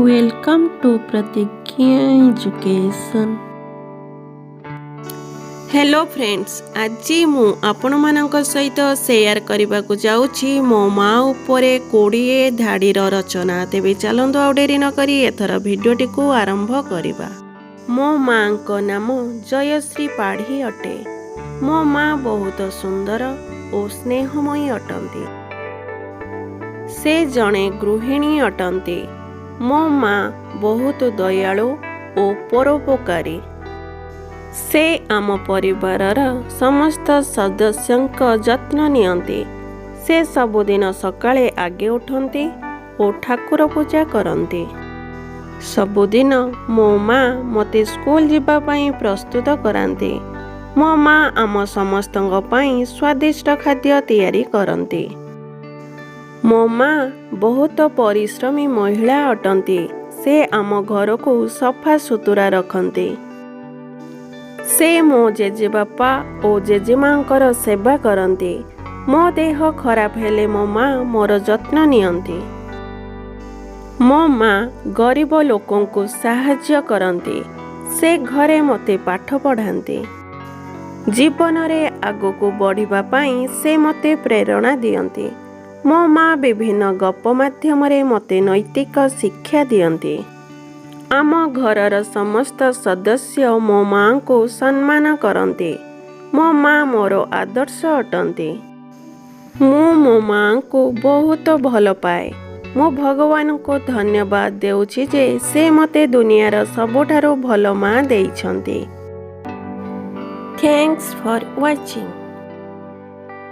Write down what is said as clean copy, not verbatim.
Welcome to Pratigya Education. Hello friends, ଆଜି ମୁଁ ଆପଣମାନଙ୍କ ସହିତ ସେୟାର କରିବାକୁ ଯାଉଛି ମୋ ମା ଉପରେ 20 ଧାଡ଼ିର ରଚନା। ତେବେ ଚାଲନ୍ତୁ, ଆଉ ଡେରି ନକରି ଏଥର ଭିଡ଼ିଓଟିକୁ ଆରମ୍ଭ କରିବା। ମୋ ମାଙ୍କ ନାମ ଜୟଶ୍ରୀ ପାଢ଼ୀ ଅଟେ। ମୋ ମା ବହୁତ ସୁନ୍ଦର ଓ ସ୍ନେହମୟୀ ଅଟନ୍ତି। ସେ ଜଣେ ଗୃହିଣୀ ଅଟନ୍ତି। ମୋ ମା ବହୁତ ଦୟାଳୁ ଓ ପରୋପକାରୀ। ସେ ଆମ ପରିବାରର ସମସ୍ତ ସଦସ୍ୟଙ୍କ ଯତ୍ନ ନିଅନ୍ତି। ସେ ସବୁଦିନ ସକାଳେ ଆଗେ ଉଠନ୍ତି ଓ ଠାକୁର ପୂଜା କରନ୍ତି। ସବୁଦିନ ମୋ ମା ମୋତେ ସ୍କୁଲ ଯିବା ପାଇଁ ପ୍ରସ୍ତୁତ କରାନ୍ତି। ମୋ ମା ଆମ ସମସ୍ତଙ୍କ ପାଇଁ ସ୍ୱାଦିଷ୍ଟ ଖାଦ୍ୟ ତିଆରି କରନ୍ତି। ମୋ ମା ବହୁତ ପରିଶ୍ରମୀ ମହିଳା ଅଟନ୍ତି। ସେ ଆମ ଘରକୁ ସଫା ସୁତୁରା ରଖନ୍ତି। ସେ ମୋ ଜେଜେବାପା ଓ ଜେଜେମାଙ୍କର ସେବା କରନ୍ତି। ମୋ ଦେହ ଖରାପ ହେଲେ ମୋ ମା ମୋର ଯତ୍ନ ନିଅନ୍ତି। ମୋ ମା ଗରିବ ଲୋକଙ୍କୁ ସାହାଯ୍ୟ କରନ୍ତି। ସେ ଘରେ ମୋତେ ପାଠ ପଢ଼ାନ୍ତି। ଜୀବନରେ ଆଗକୁ ବଢ଼ିବା ପାଇଁ ସେ ମୋତେ ପ୍ରେରଣା ଦିଅନ୍ତି। ମୋ ମା ବିଭିନ୍ନ ଗପ ମାଧ୍ୟମରେ ମୋତେ ନୈତିକ ଶିକ୍ଷା ଦିଅନ୍ତି। ଆମ ଘରର ସମସ୍ତ ସଦସ୍ୟ ମୋ ମାଙ୍କୁ ସମ୍ମାନ କରନ୍ତି। ମୋ ମା ମୋର ଆଦର୍ଶ ଅଟନ୍ତି। ମୁଁ ମୋ ମାଙ୍କୁ ବହୁତ ଭଲ ପାଏ। ମୁଁ ଭଗବାନଙ୍କୁ ଧନ୍ୟବାଦ ଦେଉଛି ଯେ ସେ ମୋତେ ଦୁନିଆର ସବୁଠାରୁ ଭଲ ମା ଦେଇଛନ୍ତି। Thanks for watching.